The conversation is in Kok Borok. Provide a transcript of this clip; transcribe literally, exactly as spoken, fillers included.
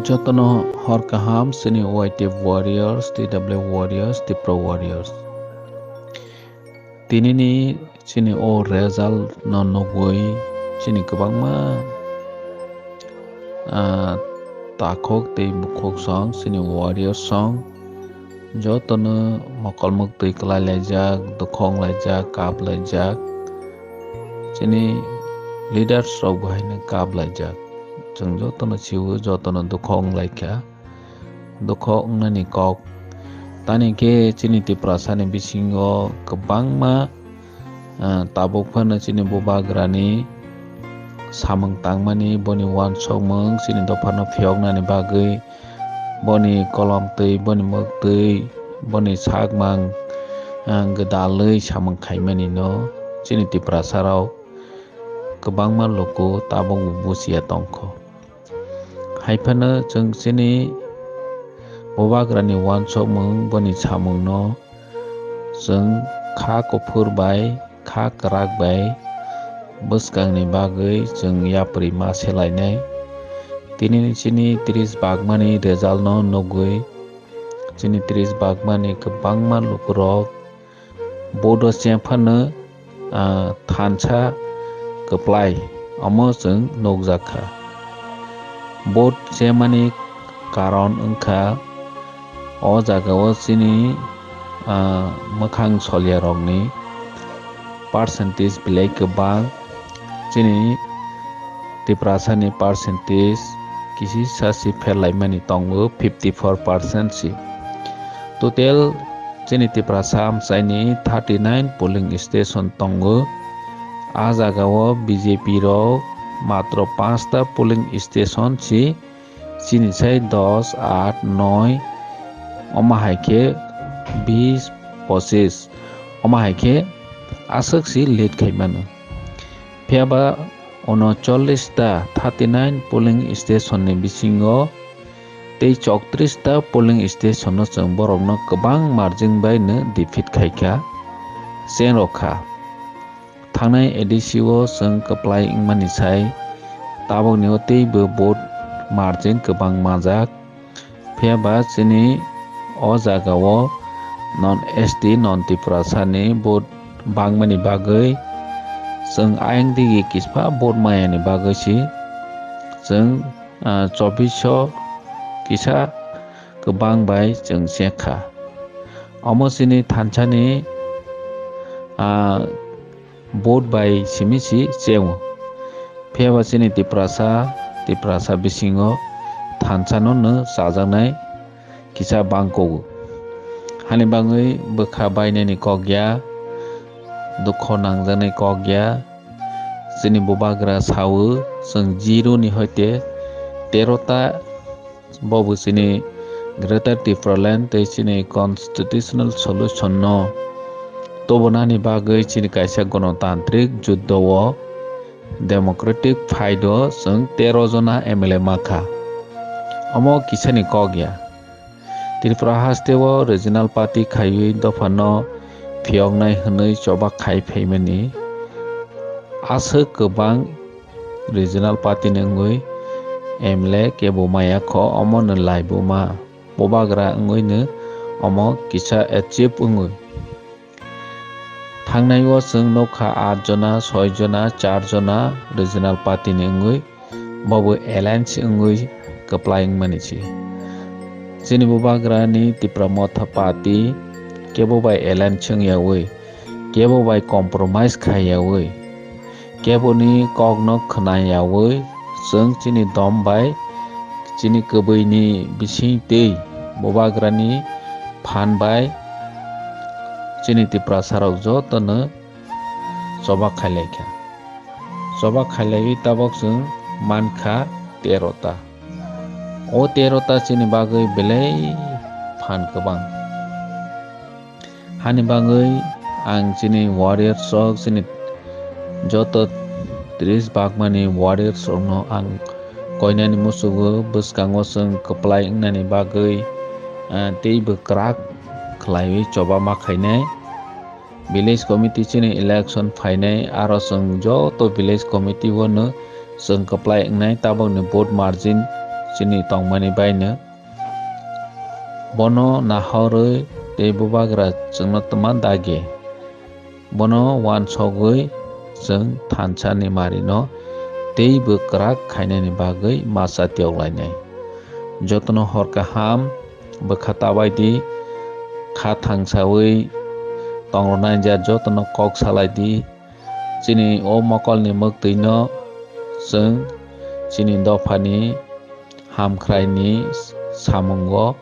Jotono hor kaham chini Y T F warriors, T W warriors, Tipra warriors. Tinini chini o result no nugwi chini kwbangma, ah, takhuk tei bukhuk song, chini warrior song, jotono mokol muktwi kwlai laijak, dukhu wng laijak, kap laijak. Chini leaders rok bo haino kap laijak. Chwng jotono sio, jotono dukhu wng laikha. Dukhu wngnani kok. Tani khe chini Tiprasani bisingo kwbangma, ah, tabuk phano chini bubagrani samung tangmani, boni uansukmung chini dophano phiyoknani bagwi, boni kolom twi, boni mwk twi, boni sakmang, ah, gwdalwi samung khaimani no chini Tiprasa rok kwbangma luku tabuk bo buchiya tongkho. Hai phano chwng chini bubagrani uansukmung, boni samungno chwng kha kuphur bai kha kwrak bai bwskangni bagwi chwng yapri ma selainai. Tini chini tris bagmani result no nugwi, chini tris bagmani kwbangma lukurok bodo cheng phano, ah, thansa kwplai, omo chwng nukjakha. Vote chemani karon wngkha, o jagao chini, ah, mwkhang solyarokni percentage belai kwbang, chini Tiprasani percentage kisisa si pherlaimani tongo, fifty four percent si. Total chini Tiprasa amchaini thirty nine polling station tongo. A jagao B J P rok matro panchta polling station si, chini sai dos, aat, noi, omo hai khe bis, pochis, omo hai khe aswk si lead khai mano. Phiya ba unocholish ta, thirty nine polling station ni bisingo tei chowtrish ta polling station no chwng borok no kwbang margin bai no defeat khai kha, cheng rok kha. Thangnai A D C o chwng kwplai wngmani sai tabuk ni o tei bo vote margin kwbang manjak. Phiya ba chini o jaga o non S T, non Tiprasa ni vote bangmani bagwi chwng ayang digi kispa vote maya ni bagwi si chwng, ah, chobbish o kisa kwbang bai chwng cheng kha. Omo chini thansa ni, ah, vote bai simi si chengo. Phiya ba chini Tiprasa, Tiprasa bisingo thansa no no chajaknai kisa bangkugo. Hani bagwi bwkha bainani kok ya, dukho nangjaknai kok ya. Chini bubagra sao, chwng zero ni hoite tero ta, bo bo chini Greater Tipraland tei chini constitutional solution no tubunani bagwi chini kaisa gonotantrik juddo o, democratic fight o chwng tero jona M L A mankha. Omo kisani kok ya. Tripura haste o regional party khaiwi dophano phiyoknai hwnwi choba khai phaimani aswk kwbang regional party ni wngwi M L A kebo maya kho, omo no laibuma bubagra wngwi no omo kisa achieve wngwi. Thangnai o chwng nukha aat jona, soi jona, char jona regional party ni wngwi bobo alliance wngwi kwplai wngmani se. Chini bubagra ni Tipra Motha Party kebo bai alliance wngyawi, kebo bai compromise khaiyawi, kebo ni kok no khwnayawi, chwng chini dom bai, chini kwbwi ni bising tei bubagra ni phan bai chini Tiprasa rok joto no choba khailaikha. Choba khailaiwi tabok chwng mankha tero ta. O tero ta chini bagwi belai phan kwbang. Hani bagwi ang chini warriors rok, chini joto tris bagmani warriors rokno ang koinani musugo bwskango chwng kwplai wngnani bagwi, ah, teibo kwrak khlaiwi choba ma khainai. Village committee chini election phainai, aro chwng joto village committee o no chwng kwplai wngnai, tabukni vote margin chini tongmani baino. Bono nahorwi tei bubagra chwngno twma dagi. Bono uansugwi chwng thansa ni marino teibo kwrak khainani bagwi masa tiyok lainai. Jotono hor kaham bwkha tabai di, kha thangsawi tong rwnai ja jotono kok salai di. Chini o mokolni mwktwino chwng chini dophani hamkhraini samungo